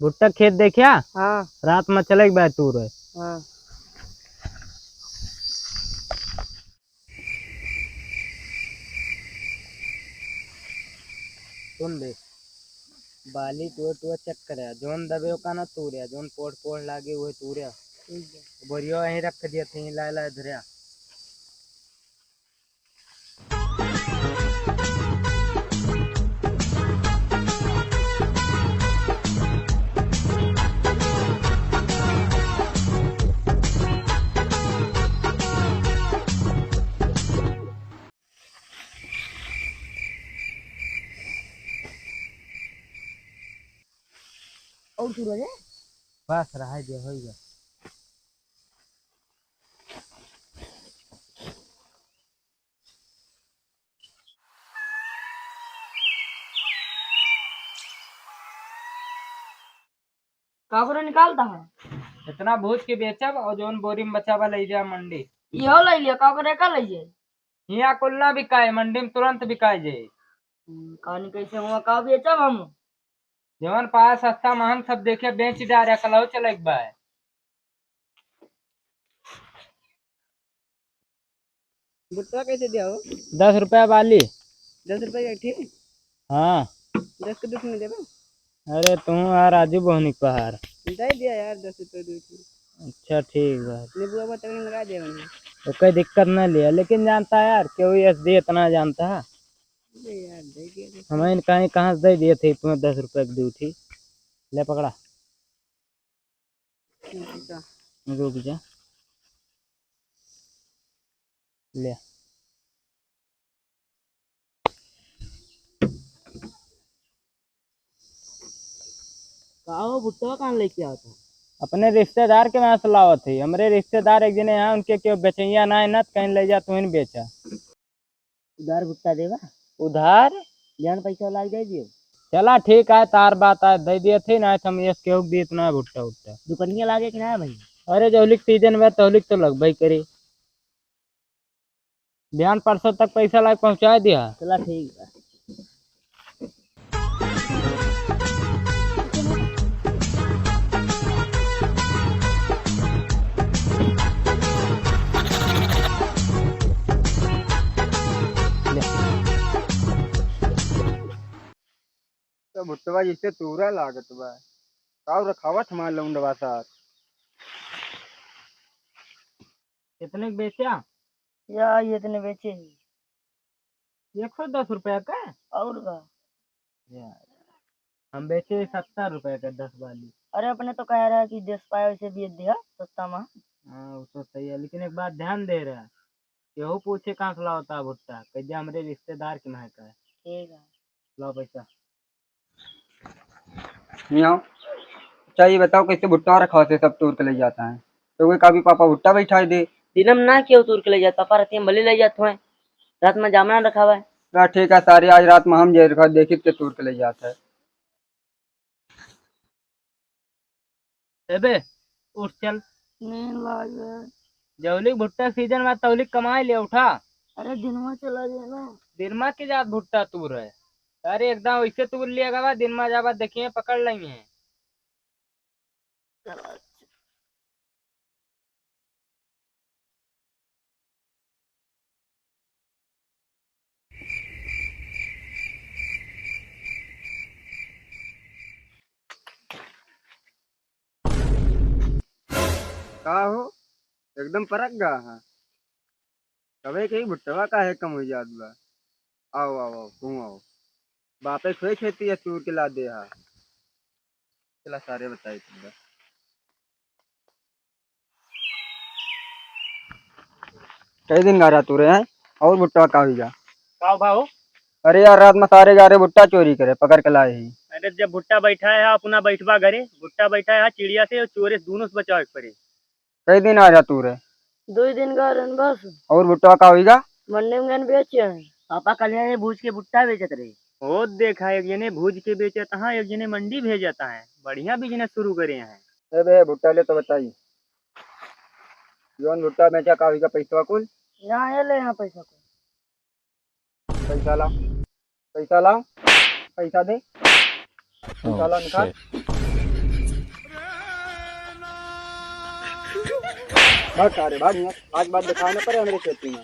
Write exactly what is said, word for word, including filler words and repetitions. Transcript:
भुट्टा खेत देखिया? हाँ। रात में चले के बा तूरे। हाँ। सुन बे, बाली टुआ टुआ check करे, जौन दबे ओका ना तूरे, जौन पोड़ पोड़ लागे उहे तूरे। ठीक बा। बोरियो यहीं रख दिया थे, लाए लाए धरे। और सूरज है? बस रहा जे होइगा। का करे निकालता है? इतना भूज के बेचब और जौन बोरी में बचा बा ले जा मंडी। इहो ले लिया, का करे का ले जाए? हियाँ कुल ना बिकाए, मंडी में तुरंत बिकाए जाए। हम्म, कहानी कैसे हुआ, का बेचब हम? जवन पाया सस्ता महंग सब देखे बेच डारे, कलहो चले के बा। भुट्टा कैसे दिया हो? दस रुपया बाली। दस रुपया का, ठीक? हाँ। दस के दू ठो में देबो? अरे तू यार राजू बोहनी पहाड़। दे दिया यार, दस रुपया दू ठो। अच्छा ठीक बा। नींबू अब तक लगा दे हमने। तो कोई दिक्कत ना लिया, लेकिन जानता है यार, केहू यस दे इतना जानता है। अरे यार, दे दिया, दे दिया। हमें कहीं कहाँ से दे दिए थे तुम्हें दस रुपया के दू ठी। ले पकड़ा। रुक जा। रुक जा। ले। का हो, भुट्टा कहाँ लेके आवत है? अपने रिश्तेदार के वहाँ से लावत है। हमरे रिश्तेदार एक जने हैं, उनके केहू बेचैया ना है ना, तो कहीं ले जा, तू ही बेचा। उधार भुट्टा देबा? उधार? जौन पैसा लाग जाए दियो। चला ठीक है, तार बात है, दे दिए थे ना, तो हम यस केहू के दिए इतना भुट्टा उट्टा। दुकनिया लागे कि ना भाई? अरे जौलिक सीजन में तौलिक तो लगबे करी। बिहान परसों तक पैसा लाग पहुँचा दिया। चला ठीक बा। तो भुट्टवा जैसे तूरा लागत बा। काऊ रखावत हमार लौंडवा साथ। कितने के बेचा? या, ये इतने बेचे ही। एक सौ दस रुपया का? और का? यार, हम बेचे सत्तर रुपया का दस बाली। अरे, अपने तो कह रहा है कि दस पाए वैसे बेच दिया सस्ता में। हाँ, वो तो सही है, लेकिन एक बात ध्यान दे रहा, केहू पूछे कहाँ से लावता भुट्टा, कह दिया हमरे रिश्तेदार के महक है। ठीक है। लाओ पैसा। यहाँ। अच्छा, ये बताओ, कैसे भुट्टा रखा होते, सब तोड़ के ले जाता है? तो कोई का भी पापा भुट्टा बैठा दे। दिनम ना केहू तोड़ के ले जाता, पापा रात में भले ले जात हुए, रात में जामना रखा हुआ है। हाँ, ठीक है, सारे आज रात में हम जे रखा, देखित के तोड़ के ले जाता है। एबे, उठ चल। नींद लाग गए। जौलिक भुट्टा सीजन बा, तौलिक कमाई ले उठा। अरे, दिनमा चला जाए ना। दिनमा के जात भुट्टा तूर है। अरे, एकदम वैसे तूर लिया गवा, दिनमा जाबा देखिए, पकड़ लेंगे। चला। का हो, एकदम परक गा हा? कबे कही भुट्टवा काहे कम हो जात बा? आओ, आओ, आओ, तू आओ। बापे खोए खेती है, तूर के ला दे हा। चला सारे बताई तुमका। कई दिन गारा तू रहे हैं और भुट्टा का हुई जा? का भाव? अरे यार, रात में सारे गारे भुट्टा चोरी करे, पकड़ के लाए ही। अरे जब भुट्टा बैठा है अपना बैठबा घरे, भुट्टा बैठा है चिड़िया से और चोरे से दोनों से बचावे के पड़े। कई दिन आ जा तू रे? दो दिन का रहन बस। और भुट्टा का होइगा? मंडी में गन बेचे हैं। पापा कल यहाँ भूज के भुट्टा बेचत रहे। ओ देखा, एक जने भूज के बेचत हाँ, एक जने मंडी भेजत है। बढ़िया business शुरू करे हैं। ए बे, भुट्टा ले तो बताई। जौन भुट्टा बेचा का होइगा पैसवा कुल? यहाँ है, ले यहाँ पैसा कुल। पैसा ला। पैसा लाओ, पैसा दे, पैसा लाओ, निकाल। भाग, सारे भाग, यहाँ आज बाद दिखाना पड़े हमरे खेती में।